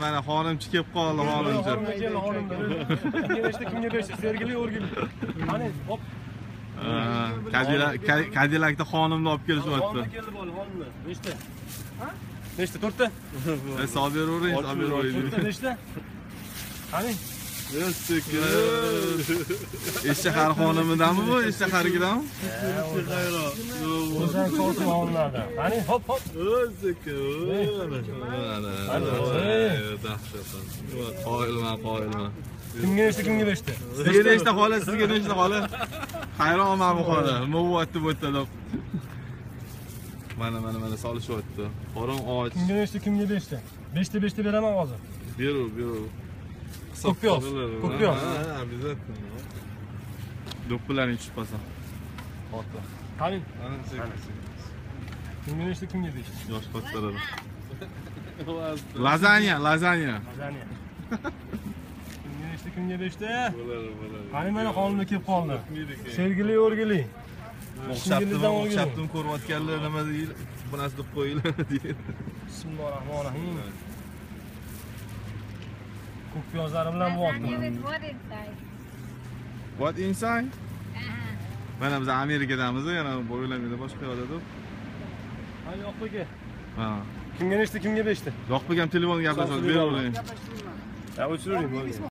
Mana xonimchi kelib qoldi, xonimchi. Xonimchi keldi, xonimchi. Kimga nechta, kimga beshta, sergili, o'rgili. Qani, hop. Cadillac'da xonimni olib kelishyapti. Xonim keldi bola, xonimni. Nechta? Ha? Nechta? 4ta? Hisob beravering, hisob beravering. 4ta nechta? Qani? Eshshahar xonimidami bu? Eshshahargidami? O'zan sotib olinadi. Qani, hop hop. Qoyilman, qoyilman. Kimga nechta, kimga beshta? Sizga nechta xola, sizga nechta xola? Hayronman bu xola. Nima bo'lyapti bu yerda deb. Mana mana mana solishyapti. Qorin och. Kimga nechta, kimga beshta? Beshta beshta beraman hozir. Beru, beru. Ko'k piyoz, ko'k piyoz. Ha, обязательно. Do'ppilarning tushib qolsa. Ota. Qani? Ana, kimga nechta, kimga beshta? Yosh qottiradi. Lazanya, lazanya. Lazanya. Kimga nechta, kimga beshta? Bo'ladi, bo'ladi. Qani mana xonimlar kelib qoldi. Sergili, o'rgili. O'xshabdim, o'xshabdim ko'rayotganlar nima deydi? Bu narsa deb qo'yinglar deydi. Bismillahirrohmanirrohim. Ko'k piyozlari bilan bo'lyapti. What inside? Mana biz Amerikadamiz, yana o'ylamaydi boshqa yoqda deb. Ha, yo'q aka. Ha. Kimga nechta, kimga beshta? Yoqib ham telefon gaplashadi, beravering. Ya o'chiravering.